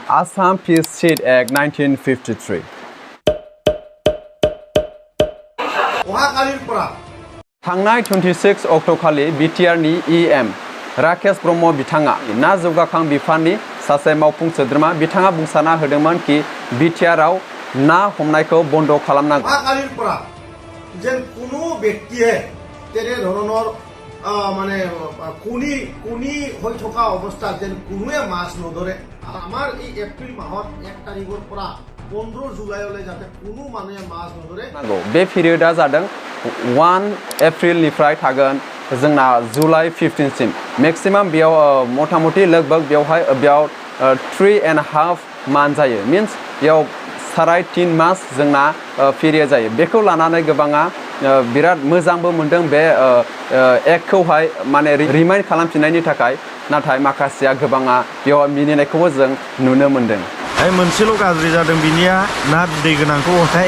Assam Fishery Act 1953. थांनाय 26 अक्ट'खालि बिटिआरनि EM Rakesh Brahma बिथाङा ना जौगाखां बिफाननि सासे मावफुं सोद्रोमा बिथाङा बुंसारना होदोंमोन कि बिटिआरआव ना हमनायखौ बन्द खालामनांगौ। जेन কোনো ব্যক্তিয়ে তেনে ধৰণৰ মানে কোনি হৈ থকা অৱস্থাত যেন কোনোৱে মাছ নধৰে। আমাৰ এই এপ্ৰিল মাহত 1 তাৰিখৰ পৰা 15 जुलाइले जाते कोनो माने मास नदरे नांगौ। बे पिरियडआ जादों 1 एप्रिलनिफ्राय थागोन जोंना जुलाइ 15 सिम मैक्सिमाम बेयाव मथा-मथि लगभग बेयाव 3.5 मान्थ जायो मीन्स बेयाव 3.5 मास जोंना पिरियड जायो। बेखौ लानानै गोबाङा बिराद मोजांबो मोनदों बे एक्टखौहाय माने रिमाइन्ड खालामफिननायनि थाखाय नाथाय माखासेया गोबाङा बेयाव मिनिनायखौबो जों नुनो मोनदों। मोनसेल' गाज्रि जादों बिनिया ना बिदै गोनांखौहाय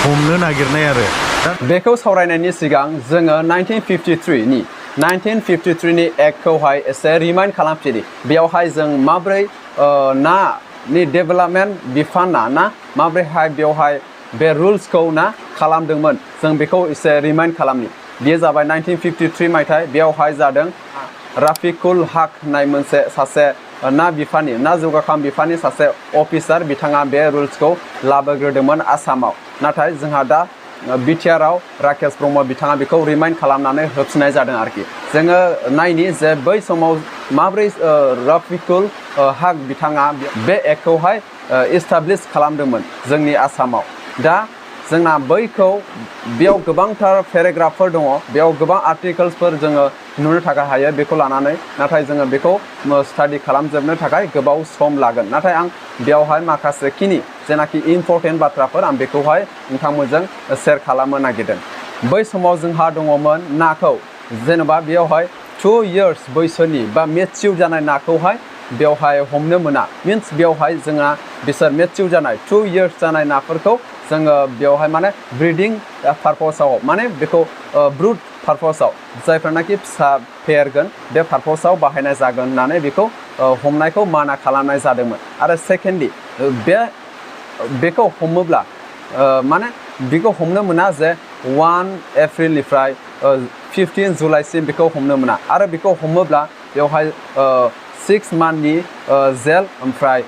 हमनो नागिरनाय आरो बेखौ सावरायनायनि सिगां जोङो 1953 नि एक्टखौहाय एसे रिमाइन्ड खालामफिनि। बेयावहाय जों माब्रै नानि डेभेलपमेन्ट बिफाना ना माब्रैहाय बेयावहाय बे रुल्सखौ ना खालामदोंमोन जों बेखौ एसे रिमाइन्ड खालामनि। बेयो जाबाय 1953 मायथाइ। बेयावहाय जादों राफिकुल हक होननाय मोनसे सासे ना बिफाननि ना जौगाखां बिफाननि सासे अफिसार बिथाङा बे रुल्सखौ लाबोग्रोदोंमोन आसामाव। नाथाय जोंहा दा बिटिआरआव राकेश ब्रह्म बिथाङा बेखौ रिमाइन्ड खालामनानै होफिननाय जादों आरोखि। जोङो नायनि जे बै समाव माब्रै राफिकुल हक बिथाङा बे एक्टखौहाय इस्टाब्लिश खालामदोंमोन जोंनि आसामाव। दा जोंना बैखौ बेयाव गोबांथार पेराग्राफफोर दङ बेयाव गोबां आर्टिकल्सफोर जोङो नुनो थाखाय हायो बेखौ लानानै नाथाय जोङो बेखौ स्टाडि खालामजोबनो थाखाय गोबाव सम लागोन। नाथाय आं बेयावहाय माखासे खिनि जेनाखि इम्परटेन्ट बाथ्राफोर आं बेखौहाय नोंथांमोनजों शेयार खालामनो नागिरदों। बै समाव जोंहा दङमोन नाखौ जेनेबा बेयावहाय 2 years बैसोनि बा मेच्युर जानाय नाखौहाय बेयावहाय हमनो मोना मीन्स बेयावहाय जोंहा बिसोर मेच्युर जानाय 2 years जानाय नाफोरखौ जोङो बेयावहाय माने ब्रिडिं पारपसाव माने बेखौ ब्रुड पारपसाव जायफ्रानाखि फिसा फेहेरगोन बे पारपसाव बाहायनाय जागोन होननानै बेखौ हमनायखौ माना खालामनाय जादोंमोन। आरो सेकेन्डलि बेखौ हमोब्ला माने बेखौ हमनो मोना जे 1 एप्रिलनिफ्राय 15 जुलाइसिम बेखौ हमनो मोना आरो बेखौ हमोब्ला बेवहाय 6 मान्थनि जेल ओमफ्राय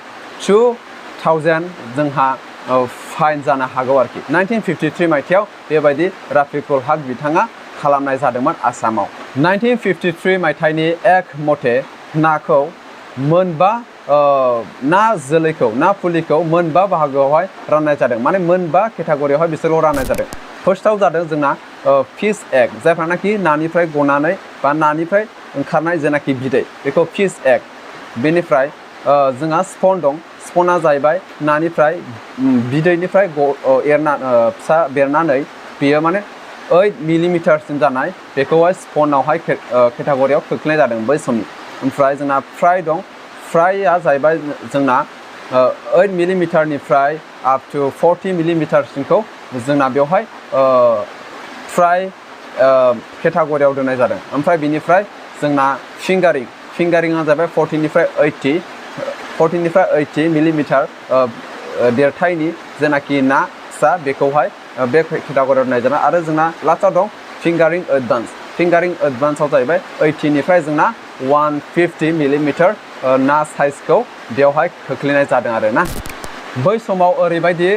2000 जोंहा फाइन जानो हागौ आरोखि। 1953 मायथाइयाव बेबायदि राफिकुल हक बिथाङा खालामनाय जादोंमोन आसामाव। 1953 मायथाइनि एक्ट मथे नाखौ मोनबा ना जोलैखौ ना फुलिखौ मोनबा बाहागोआवहाय राननाय जादों माने मोनबा केटागरियावहाय बिसोरखौ राननाय जादों। फार्स्टआव जादों जोंना फिश एक्ट जायफ्रानाखि नानिफ्राय गनानै बा नानिफ्राय ओंखारनाय जेनाखि बिदै बेखौ फिश एक्ट। बेनिफ्राय जोंहा स्पन दं। स्पना जाहैबाय नानिफ्राय बिदैनिफ्राय फिसा बेरनानै बेयो माने 8 मिलिमिटारसिम जानाय बेखौहाय स्पनावहाय केटागरियाव खोख्लैनाय जादों बै समनि। ओमफ्राय जोंना फ्राइ दं। फ्राइआ जाहैबाय जोंना 8 मिलिमिटारनिफ्राय आप टु 40 मिलिमिटारसिमखौ जोंना बेवहाय फ्राइ केटागरियाव दोननाय जादों। ओमफ्राय बिनिफ्राय जोंना फिंगारिंआ जाहैबाय 40 निफ्राय 80 मिलिमिटार देरथायनि जेनाखि ना फिसा बेखौहाय बे केटागरियाव दोननाय जादों। आरो जोंना लास्टआव दं फिंगारिं एडभान्सआव जाहैबाय 80 निफ्राय जोंना 150 मिलिमिटार ना साइजखौ बेवहाय खोख्लैनाय जादों आरो ना। बै समाव ओरैबायदि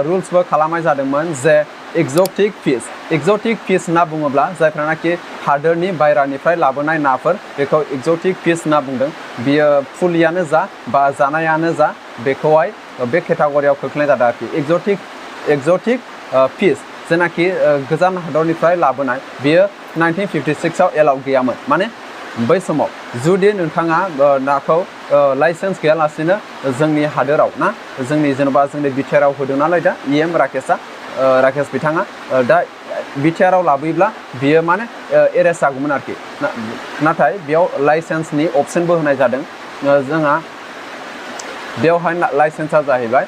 रुल्सबो खालामनाय जादोंमोन जे एक्जटिक फिस होनना बुङोब्ला जायफ्रानाखि हादोरनि बायरानिफ्राय लाबोनाय नाफोर बेखौ एक्जटिक फिस होनना बुंदों। बियो फुलियानो जा बा जानायानो जा बेखौहाय बे केटागरियाव खोख्लैनाय जादों आरोखि। एक्जटिक फिस जेनाखि गोजान हादरनिफ्राय लाबोनाय बेयो 1956आव एलाउ गैयामोन। माने बै समाव जुदि नोंथाङा नाखौ लाइसेन्स गैयालासेनो जोंनि हादोराव ना जोंनि जेनेबा जोंनि बिटिआरआव होदों नालाय दा EM राकेश बिथाङा दा बिटिआरआव लाबोयोब्ला बियो माने एरेस्ट जागौमोन आरोखि। नाथाय बेयाव लाइसेन्सनि अपसनबो होनाय जादों। जोंहा बेवहाय लाइसेन्सआ जाहैबाय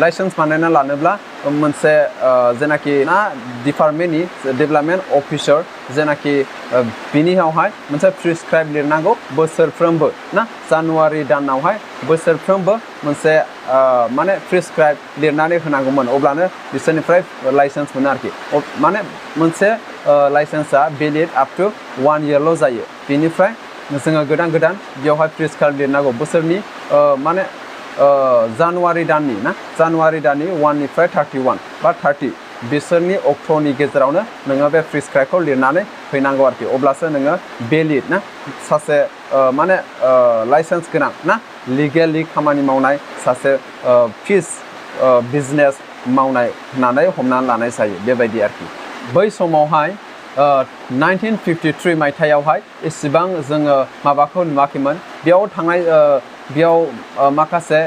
लाइसेन्स बानायना लानोब्ला मोनसे जेनाखि ना डिपार्टमेन्टनि डेभेलपमेन्ट अफिसार जेनाखि बिनियावहाय मोनसे प्रिसक्राइब लिरनांगौ बोसोरफ्रोमबो ना जानुवारि दानावहाय बोसोरफ्रोमबो मोनसे माने प्रिसक्राइब लिरनानै होनांगौमोन अब्लानो बिसोरनिफ्राय लाइसेन्स मोनो आरोखि माने मोनसे लाइसेन्सआ भेलिड आप टु 1 yearल' जायो बेनिफ्राय जोङो गोदान बेयावहाय प्रिसक्राइब लिरनांगौ बोसोरनि माने जानुवारि दाननि 1 निफ्राय 31 बा 30 बिसोरनि अक्ट'नि गेजेरावनो नोङो बे प्रिसक्राइबखौ लिरनानै फैनांगौ आरोखि अब्लासो नोङो भेलिड ना सासे माने लाइसेन्स गोनां ना लिगेलि खामानि मावनाय सासे फिस बिजनेस मावनाय होननानै हमनानै लानाय जायो बेबायदि आरोखि बै समावहाय 1953 मायथाइयावहाय एसेबां जोङो माबाखौ नुवाखैमोन बेयाव थांनाय बेयाव माखासे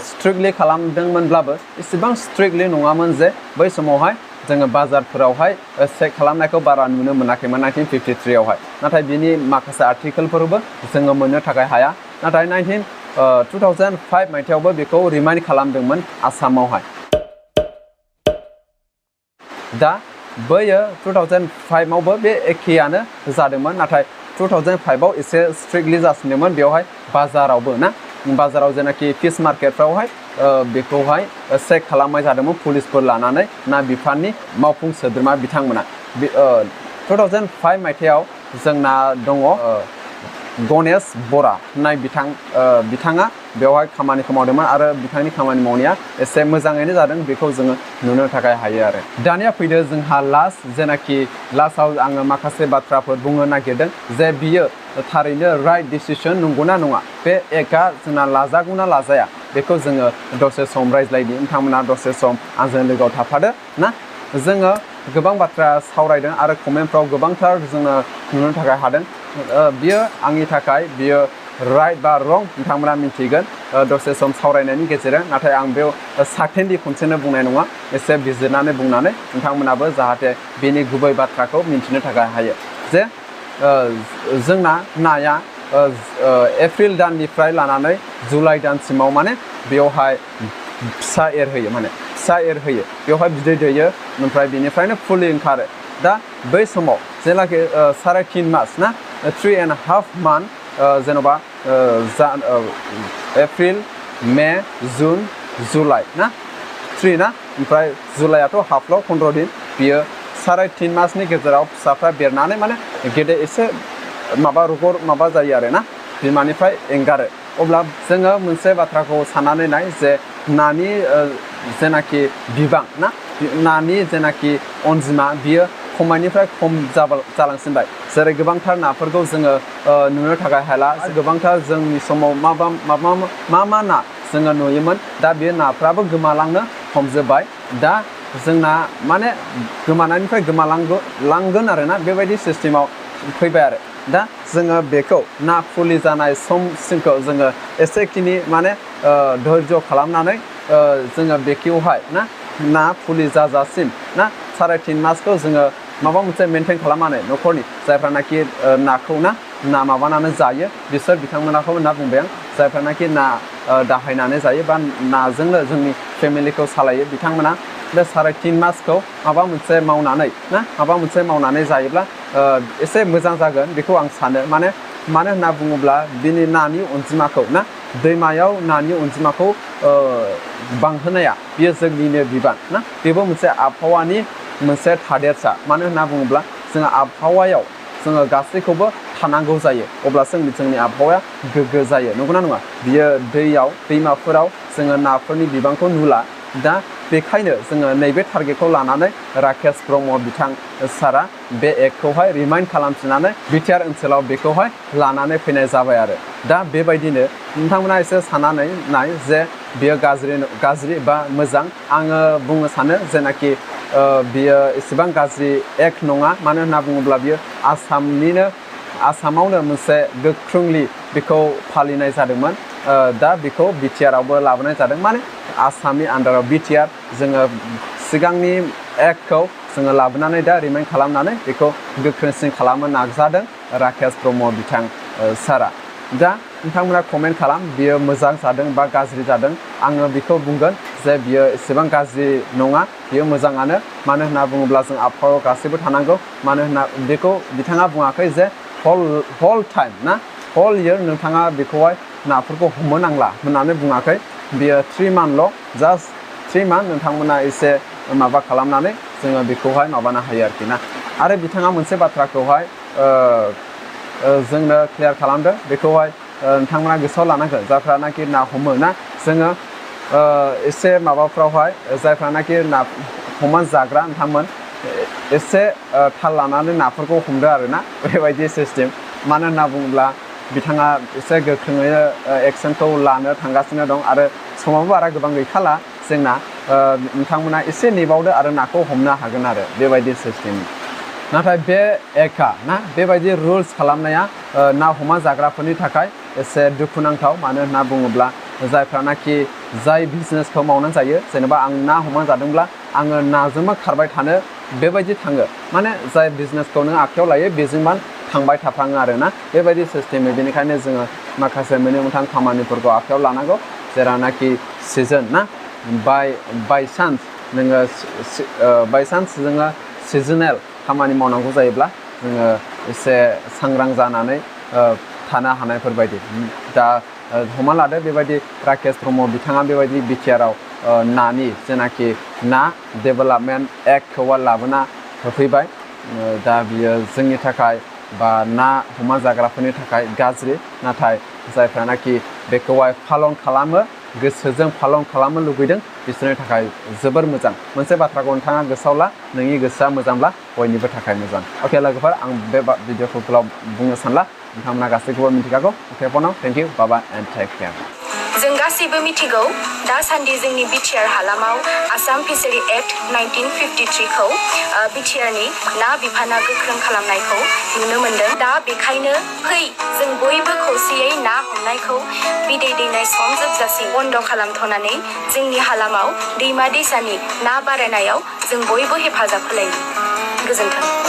स्ट्रिक्टलि खालामदोंमोनब्लाबो एसेबां स्ट्रिक्टलि नङामोन जे बै समावहाय जोङो बाजारफोरावहाय चेक खालामनायखौ बारा नुनो मोनाखैमोन 1953 आवहाय नाथाय बिनि माखासे आर्टिकेलफोरबो जोङो मोननो थाखाय हाया नाथाय 2005 मायथाइयावबो बेखौ रिमाइन्ड खालामदोंमोन आसामावहाय दा बैयो 2005 आवबो बे एखेयानो जादोंमोन नाथाय 2005 आव एसे स्ट्रिक्टलि जासिनदोंमोन बेवहाय बाजारावबो ना बाजाराव जेनाखि फिश मार्केटफ्रावहाय बेखौहाय चेक खालामनाय जादोंमोन पुलिसफोर लानानै ना बिफाननि मावफुं सोद्रोमा बिथांमोना 2005 मायथाइयाव जोंना दङ गणेश बरा होननाय बिथाङा बेवहाय खामानिखौ मावदोंमोन आरो बिथांनि खामानि मावनाया एसे मोजाङैनो जादों बेखौ जोङो नुनो थाखाय हायो आरो दानिया फैदो जोंहा लास्टआव आङो माखासे बाथ्राफोर बुंनो नागिरदों जे बियो थारैनो राइट डिसिसन नंगौना नङा बे एक्टआ जोंना लाजागौना लाजाया बेखौ जोङो दसे सम रायज्लायनि नोंथांमोना दसे सम आंजों लोगोआव थाफादो ना जोङो गोबां बाथ्रा सावरायदों आरो कमेन्टफ्राव गोबांथार जोङो नुनो थाखाय हादों बियो आंनि थाखाय बियो राइट बा रं नोंथांमोना मिन्थिगोन दसे सम सावरायनायनि गेजेरजों नाथाय आं बेयाव सार्टेनलि खनसेनो बुंनाय नङा एसे बिजिरनानै बुंनानै नोंथांमोनाबो जाहाथे बेनि गुबै बाथ्राखौ मिन्थिनो थाखाय हायो जे जोंना नाया एप्रिल दाननिफ्राय लानानै जुलाइ दानसिमाव माने बेवहाय फिसा एरहोयो बेवहाय बिदै दैयो ओमफ्राय बेनिफ्रायनो फुलि ओंखारो दा बै समाव जेनाखि 3.5 मास ना 3.5 month जेन'बा एप्रिल मे जुन जुलाइ ना 3 ना ओमफ्राय जुलाइआथ' हाफल' 15 दिन बियो 3.5 मासनि गेजेराव फिसाफ्रा बेरनानै माने गेदेर एसे माबा जायो आरो ना बिमानिफ्राय एंगारो अब्ला जोङो मोनसे बाथ्राखौ साननानै नाय जे नानि जेनाखि बिबां ना नानि जेनाखि अनजिमा बियो खमायनिफ्राय खम जालांसिनबाय जेरै गोबांथार नाफोरखौ जोङो नुनो थाखाय हाला गोबांथार जोंनि समाव मा ना जोङो नुयोमोन दा बे नाफ्राबो गोमालांनो हमजोब्बाय दा जोंना माने गोमानायनिफ्राय गोमालांगोन आरोना बेबायदि सिस्टेमाव फैबाय आरो दा जोङो बेखौ ना फुलि जानाय समसिमखौ जोङो एसेखिनि माने धैर्य खालामनानै जोङो बेखौहाय ना फुलि जाजासिम ना 3.5 मासखौ जोङो माबा मोनसे मेनटेन खालामनानै न'खरनि जायफ्रानाखि नाखौ ना माबानानै जायो बिसोर बिथांमोनाखौ होनना बुंबाय आं जायफ्रानाखि ना दाहायनानै जायो बा नाजोंनो जोंनि फेमिलिखौ सालायो बिथांमोना बे 3.5 मासखौ माबा मोनसे मावनानै जायोब्ला एसे मोजां जागोन बेखौ आं सानो मानो होनना बुङोब्ला बिनि नानि अनजिमाखौ ना दैमायाव नानि अनजिमाखौ बांहोनाया बियो जोंनिनो बिबान ना बेबो मोनसे आबहावानि मोनसे थादेरसा मानो होनना बुङोब्ला जोङो आबहावायाव जोङो गासैखौबो थानांगौ जायो अब्लासो जोंनि आबहावाया गोग्गो जायो नंगौना नङा बियो दैमाफोराव जोङो नाफोरनि बिबांखौ नुला दा बेखायनो जोङो नैबे टारगेटखौ लानानै राकेश ब्रह्म बिथां सारा बे एक्टखौहाय रिमाइन्ड खालामफिननानै बिटिआर ओनसोलाव बेखौहाय लानानै फैनाय जाबाय आरो दा बेबायदिनो नोंथांमोना एसे साननानै नाय जे बियो गाज्रि बा मोजां आङो बुंनो सानो जेनाखि बियो एसेबां गाज्रि एक्ट नङा मानो होनना बुङोब्ला बियो आसामावनो मोनसे गोख्रोंलि बेखौ फालिनाय जादोंमोन दा बेखौ बिटिआरावबो लाबोनाय जादों माने आसामनि आन्डाराव बिटिआर जोङो सिगांनि एक्टखौ जोङो लाबोनानै दा रिमाइन्ड खालामनानै बेखौ गोख्रोंसिन खालामनो नाजादों राकेश ब्रह्म बिथां सारा दा नोंथांमोना कमेन्ट खालाम बियो मोजां जादों बा गाज्रि जादों आङो बेखौ बुंगोन जे बियो एसेबां गाज्रि नङा बियो मोजाङानो मानो होनना बुङोब्ला जों आबहावायाव गासैबो थानांगौ मानो होनना बेखौ बिथाङा बुङाखै जे हल टाइम ना हल इयार नोंथाङा बेखौहाय नाफोरखौ हमनो नांला होननानै बुङाखै बियो 3 मान्थल' जास्ट 3 मान्थ नोंथांमोना एसे माबा खालामनानै जोङो बेखौहाय माबानो हायो आरोखि ना आरो बिथाङा मोनसे बाथ्राखौहाय जोंनो क्लियार खालामदों बेखौहाय नोंथांमोना गोसोआव लानांगोन जायफ्रानाखि ना हमो ना जोङो एसे माबाफ्रावहाय जायफ्रानाखि ना हमना जाग्रा नोंथांमोन एसे थाल लानानै नाफोरखौ हमदो आरोना बेबायदि सिस्टेम मानो होनना बुङोब्ला बिथाङा एसे गोख्रोङैनो एक्सनखौ लानो थांगासिनो दं आरो समाबो बारा गोबां गैखाला जोंना नोंथांमोना एसे नेबावदो आरो नाखौ हमनो हागोन आरो बेबायदि सिस्टेम नाथाय बे एका ना बेबायदि रुल्स खालामनाया ना हमा जाग्राफोरनि थाखाय एसे दुखुनांथाव मानो होनना बुङोब्ला जायफ्रानाखि जाय बिजनेसखौ मावनानै जायो जेनेबा आं ना हमना जादोंब्ला आङो नाजोंबो खारबाय थानो बेबायदि थाङो माने जाय बिजनेसखौ नों आखायाव लायो बेजोंबा थांबाय थाफ्लाङो आरोना बेबायदि सिस्टेमै बेनिखायनो जोङो माखासे मोननै मोनथाम खामानिफोरखौ आखायाव लानांगौ जेरावनाखि सिजन ना बायसान्स नोङो बायसान्स जोङो सिजनेल खामानि मावनांगौ जायोब्ला जोङो एसे सांग्रां जानानै थानो हानायफोरबायदि दा हमना लादो बेबायदि राकेश ब्रह्म बिथाङा बेबायदि बिटिआरआव नानि जेनाखि ना डेभेलपमेन्ट एक्टखौहाय लाबोना होफैबाय दा बियो जोंनि थाखाय बा ना हमा जाग्राफोरनि थाखाय गाज्रि नाथाय जायफ्रानाखि बेखौहाय फालन खालामो गोसोजों फालन खालामनो लुगैदों बिसोरनि थाखाय जोबोर मोजां मोनसे बाथ्राखौ नोंथाङा गोसोआव ला नोंनि गोसोआ मोजांब्ला बयनिबो थाखाय मोजां अके लोगोफोर आं बे भिडिअखौ गोलाव बुंनो सानला नोंथांमोना गासैखौबो मिथिखागौ अके फनाव थेंक इउ बाबा एन्ड टेक केयार जों गासैबो मिथिगौ दासान्दि जोंनि बिटिआर हालामाव आसाम फिसारि एक्ट 1953खौ बिटिआरनि ना बिफाना गोख्रों खालामनायखौ नुनो मोनदों दा बेखायनो फै जों बयबो खौसेयै ना हमनायखौ बिदै दैनाय सम जोबजासिम बन्द खालामथ'नानै जोंनि हालामाव दैमा दैसानि ना बारायनायाव जों बयबो हेफाजाब होलायो गोजोन्थों